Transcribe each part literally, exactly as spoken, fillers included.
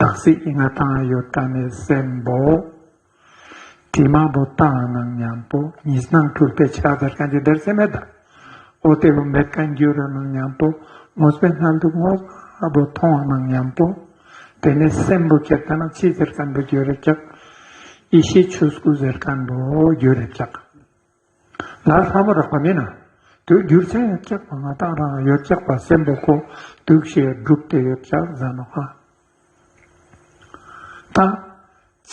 དག་སི་ང་ཏང་ཡོད་ཁན་ནི་སེམས་པོ་དྲི་མ་བོ་དག་ནང་ཉམ་པོ་གཉིས་སྣང་འཁྲུལ་པའི་ཆ་ཟེར་ཁན་ཅིག་དེར་སེམས་མེད་ད། འོ་དེ་བོ་མེད་ཁན་གྱུར་ར་ནང་ཉམ་པོ་དངོས་པོའི་སྣང་ལུགས་དངོས་པ་བོ་མཐོང་བ་ནང་ཉམ་པོ་དེ་ནས་སེམས་པོ་ཁྱེར་ཏེ་ན་ཅི་ཟེར་ཁན་བོ་གྱུར་རེ་ཀྱག་ཡེ་ཤེས་ཆོས་སྐུ་ཟེར་ཁན་བོ་གྱུར་རེ་ཀྱག་ལ་ལྷ་མོ་རག་པ་མིན་ན། དུ་གྱུར་ཆ་ཡོད་ཀྱག་པ་ང་ཏང་རང་ཡོད་ཀྱག་པ་སེམས་པོ་ཁོ་དུག་ཤེས་གྲུབ་སྟེ་ཡོད་ཀྱག་ཟེར་ནོག་ཨ། ད་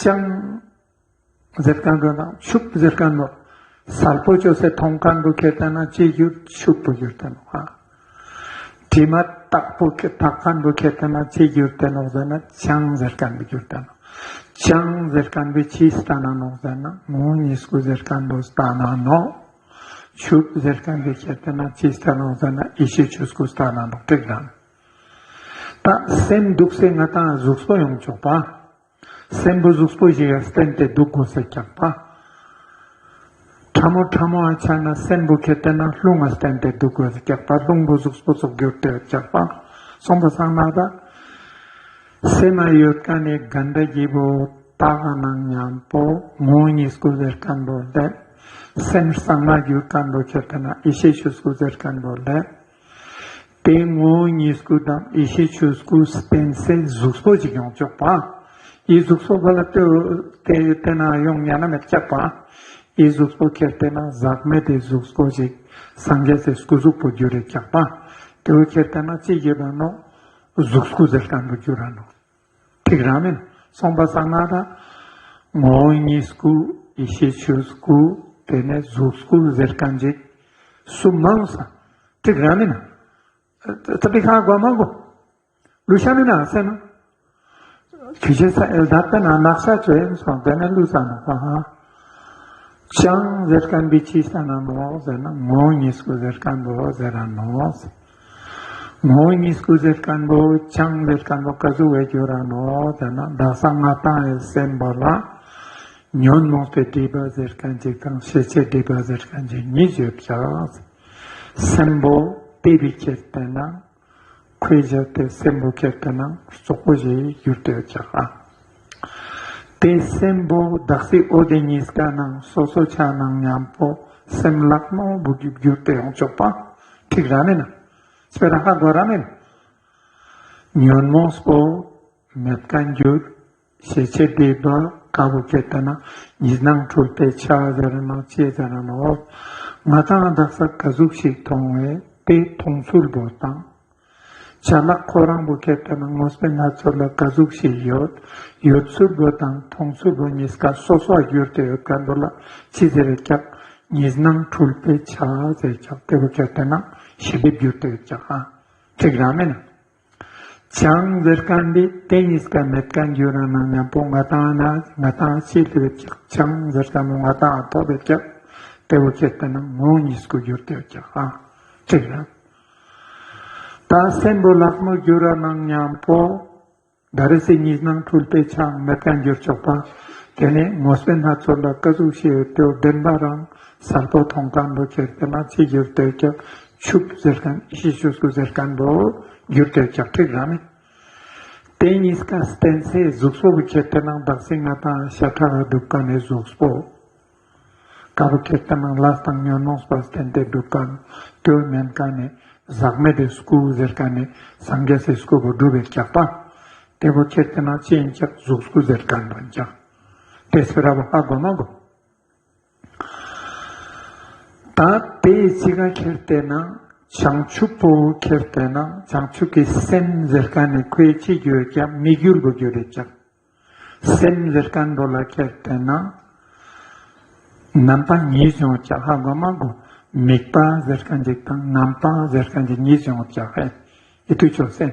ཅང་ཟེར་ཁན་བོ་ན་ཆུབ་ཟེར་ཁན་བོ་སལ་པོ་ཅོས་ཏེ་ཐོང་ཁན་བོ་ཁྱེར་ཏེ་ན་ཅི་གྱུར་ཆུབ་པོ་གྱུར་ཏེ་ནོག་ཨ། དྲི་མ་དག་པོ་ཁྱེར་དག་ཁན་བོ་ཁྱེར་ཏེ་ན་ཅི་གྱུར་ཏེ་ནོག་ཟེར་ན་ཅང་ཟེར་ཁན་བོ་གྱུར་ཏེ་ནོག་ཅང་ཟེར་ཁན་བོ་ཅི་སྟན་ན་ནོག་ཟེར་ན་ངོ་བོ་ཉིད་སྐུ་ཟེར་ཁན་བོ་སྟན་ན་ནོག་ཆུབ་ཟེར་ཁན་བོ་ཁྱེར་ཏེ་ན་ཅི་སྟན་ན་ནོག་ཟེར་ན་ཡེ་ཤེས་ཆོས་སྐུ་སྟན་ན་ནོག་ཀྲིག་རང་། ད་སེམས་དུག་སེ་ང་ཏང་གཟུགས་པོ་ཡོང་ཆོག་པ། སེམས་པོ་གཟུགས་པོ་ཞིག་ག་སྟན་ཏེ་དུག་གོས་སེ་ཀྱག་པ། ཕྲ་མོ་ཕྲ་མོ་ཨ་ཆ་ན་སེམས་པོ་ཁྱེར་ཏེ་ན་རླུང་ང་སྟན་ཏེ་དུག་གོས་སེ་ཀྱག་པ་རླུང་པོ་གཟུགས་པོ་ཙོགས་གྱུར་ཏེ་ཀྱག་པ། སོང་པ་སང་ན་ད། སེམས་མ་ཡོད་ཁན་ནི་གན་ད་གི་བོ་དག་ནང་ཉམ་པོ་ངོ་བོ་ཉིད་སྐུ་ཟེར་ཁན་བོ་ལེ། སེམས་གཙང་མ་གྱུར་ཁན་བོ་ཁྱེར་ཏེ་ན་ཡེ་ཤེས་ཆོས་སྐུ་ཟེར་ཁན་བོ་ལེ། དེ་ངོ་བོ་ཉིད་སྐུ་དང་ཡེ་ཤེས་ཆོས་སྐུ་སྟན་སེ་གཟུགས་པོ་ཅིག་ཡོང་ཆོག་པ། ཡི་གཟུགས་པོ་བོ་ལ་ལྟོས་ཏེ་ཡོད་ཏེ་ན་ཡོང་ཉན་ན་མེད་ཀྱག་པ། ཡི་གཟུགས་པོ་ཁྱེར་ཏེ་ན་ཟག་མེད་དེ་གཟུགས་པོ་ཅིག་སངས་རྒྱས་སི་སྐུ་གཟུགས་པོ་གྱུར་རེ་ཀྱག་པ། དེ་བོ་ཁྱེར་ཏེ་ན་ཅི་གྱུར་ར་ནོག་གཟུགས་སྐུ་ཟེར་ཁན་བོ་གྱུར་ར་ནོག་ཀྲིག་རང་མིན། སོང་པ་སང་ན་ད་ངོ་བོ་ཉིད་སྐུ་ཡེ་ཤེས་ཆོས་སྐུ་དེ་ནས་གཟུགས་སྐུ་ཟེར་ཁན་ཅིག་སུ་མང་ས་ཀྲིག་རང་མིན། ད་པི་ཁ་གོ་མ་གོ། ལུས་ཤ་མིན་ན་སེམས། ཁྱོད་ཅི་ས་ཨེལ་ད་ལྟ་ན་ནག་ཤ་ཅོ་ཡིན་སོང་དེ་ནས་ལུས་ས་ནོག་པ་ཧ། ཅང་ཟེར་ཁན་བོ་ཅི་སྟན་ན་ནོག་ཟེར་ན་ངོ་བོ་ཉིད་སྐུ་ཟེར་ཁན་བོ་ཟེར་ར་ནོག་ངོ་བོ་ཉིད་སྐུ་ཟེར་ཁན་བོ་ཅང་ཟེར་ཁན་བོ་ཀ་ཟུག་བེ་གྱུར་ར་ནོག་ཟེར་ན་དག་ས་ང་ཏང་ཡི་སེམས་པོ་ལ་ཉོན་མོངས་པའི་སྒྲིབ་པ་ཟེར་ཁན་ཅིག་དང་ཤེས་བྱའི་སྒྲིབ་པ་ཟེར་ཁན་ཅིག་གཉིས་ཡོད་ཀྱག་སེམས་པོ་དེ་བོ་ཁྱེར་ཏེ་ན་ཁོའི་རྒྱབ་ཏེ་སེམས་པོ་ཁྱེར་ཏེ་ན་རྩོག་པོ་ཞིག་གྱུར་ཏེ་ཡོད་ཀྱག་ཨ། དེ་སེམས་པོ་དག་སི་འོ་དེ་གཉིས་ཀ་ནང་སོ་སོ་ཆ་ནང་ཉམ་པོ་སེམས་ལག་མོ་བུ་གྱུར་ཏེ་ཡོང་ཆོག་པ། ཀྲིག་རང་མིན་ན། སྤེ་ར་ཧ་གོ་རང་མིན། ཉོན་མོངས་པོ་མེད་ཁན་གྱུར། ཤེས་བྱའི་སྒྲིབ་པ་ཀ་བོ་ཁྱེར་ཏེ་ན་གཉིས་སྣང་འཁྲུལ་པའི་ཆ་ཟེར་ན་ཅི་ཟེར་ན་ནོག་ང་ཏང་དག་ས་ཀ་ཟུག་ཞིག་མཐོང་བས་དེ་མཐོང་ཚུལ་བོ་དང་། ཅ་ལག་ཁོ་རང་བོ་ཁྱེར་ཏེ་ན་དངོས་པོའི་སྣ་ཚོགས་ལ་ཀ་ཟུག་ཞིག་ཡོད། ཡོད་ཚུལ་བོ་དང་མཐོང་ཚུལ་བོ་གཉིས་ཀ་སོ་སོ་གྱུར་ཏེ་ཡོད་ཁན་བོ་ལ་ཅི་ཟེར་ཀྱག་གཉིས་སྣང་འཁྲུལ་པའི་ཆ་ཟེར་ཀྱག་དེ་བོ་ཁྱེར་ཏེ་ན་ཤེས་སྒྲིབ་གྱུར་ཏེ་ཡོད་ཀྱག་ཨ། ཀྲིག་རང་མིན་ན། ཅང་ཟེར་ཁན་འདི་དེ་གཉིས་ཀ་མེད་ཁན་གྱུར་ར་ནང་ཉམ་པོ་ང་ཏང་ན་ང་ཏང་ཅི་ལུས་ཅང་ཟེར་ཁན་བོ་ང་ཏང་ཐོབ་ཡོད་ཀྱག་དེ་བོ་ཁྱེར་ཏེ་ན་ངོ་བོ་ཉིད་སྐུ་གྱུར་ཏེ་ཡོད་ཀྱག་ཨ། ཀྲིག་རང་། ད་སེམས་པོ་ལག་མོ་གྱུར་ར་ནང་ཉམ་པོ་ད་རེས་སི་གཉིས་སྣང་འཁྲུལ་པའི་ཆ་མེད་ཁན་གྱུར་ཆོག་པ། དེ་ནས་དངོས་པོའི་སྣ་ཚོགས་ལ་ཀ་ཟུག་ཤེས་ཡོད་དེ་བདེན་པ་རང་སལ་པོ་མཐོང་ཁན་བོ་ཁྱེར་ཏེ་ན་ཅི་གྱུར་ཏེ་ཡོད་ཀྱག་ཆུབ་ཟེར་ཁན་ཡེ་ཤེས་ཆོས་སྐུ་ཟེར་ཁན་བོ་གྱུར་ཏེ་ཡོད་ཀྱག་ཀྲིག་རང་མིན། དེ་གཉིས་ཀ་སྟན་སེ་གཟུགས་པོ་བོ་ཁྱེར་ཏེ་ན་དག་སེ་ང་ཏང་ཤ་ཁྲག་ག་དུག་ཁན་ནི་གཟུགས་པོ། ཀ་བོ་ཁྱེར་ཏེ་ན་ལས་དང་ཉོན་མོངས་པ་སྟན་ཏེ་དུག་ཁན་དེ་བོ་མེན་ཁན་ནི་ཟག་མེད་དེ་སྐུ་ཟེར་ཁན་ནི་སངས་རྒྱས་སི་སྐུ་བོ་གྲུབ་པའི་ཀྱག་པ། དེ་བོ་ཁྱེར་ཏེ་ན་ཅི་ཡིན་ཀྱག་གཟུགས་སྐུ་ཟེར་ཁན་བོ་ཡིན་ཀྱག་དེ་སྤེ་ར་བོ་ཧ་གོ་མ་གོ། ད་དེ་ཅི་ག་ཁྱེར་ཏེ་ན་བྱང་ཆུབ་པོ་ཁྱེར་ཏེ་ན་བྱང་ཆུབ་ཀྱི་སེམས་ཟེར་ཁན་ནི་ཁོའི་ཅི་གྱུར་ཀྱག་དམིགས་ཡུལ་བོ་གྱུར་རེ་ཀྱག་སེམས་ཟེར་ཁན་བོ་ལ་ཁྱེར་ཏེ་ན་རྣམ་པ་གཉིས་ཡོང་ཀྱག་ཧ་གོ་མ་གོ། དམིགས་པ་ཟེར་ཁན་ཅིག་དང་རྣམ་པ་ཟེར་ཁན་ཅིག་གཉིས་ཡོང་ཀྱག་ཧེ། ཨི་ཏུ་ཅོ་སེ།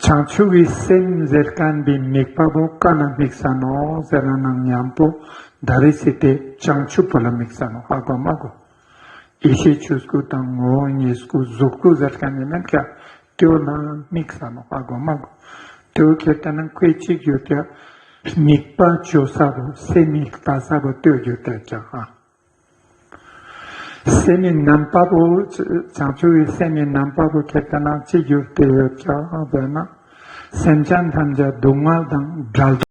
བྱང་ཆུབ་ཀྱི་སེམས་ཟེར་ཁན་བོའི་དམིགས་པ་བོ་ཀ་ལ་དམིགས་ས་ནོག་ཟེར་ན་ནང་ཉམ་པོ་ད་རེས་སི་དེ་བྱང་ཆུབ་པོ་ལ་དམིགས་ས་ནོག་ཧ་གོ་མ་གོ། ཡེ་ཤེས་ཆོས་སྐུ་དང་ངོ་བོ་ཉིད་སྐུ་གཟུགས་སྐུ་ཟེར་ཁན་ནི་མེད་ཀྱག་དེ་བོ་ལ་དམིགས་ས་ནོག་ཧ་གོ་མ་གོ། དེ་བོ་ཁྱེར་ཏེ་ན་ཁོའི་ཅི་གྱུར་ཀྱག་དམིགས་པ་ཅོ་ས་བོ་སེམས་མི་ལྟ་ས་བོ་དེ་བོ་གྱུར་ཏེ་ཀྱག་ཨ། སེམས་མི་རྣམ་པ་བོ་བྱང་ཆུབ་ཀྱི་སེམས་མི་རྣམ་པ་བོ་ཁྱེར་ཏེ་ན་ཅི་གྱུར་ཏེ་ཡོད་ཀྱག་ཟེར་ན། སེམས་ཅན་ཐམས་ཅད་སྡུག་བསྔལ་དང་བྲལ།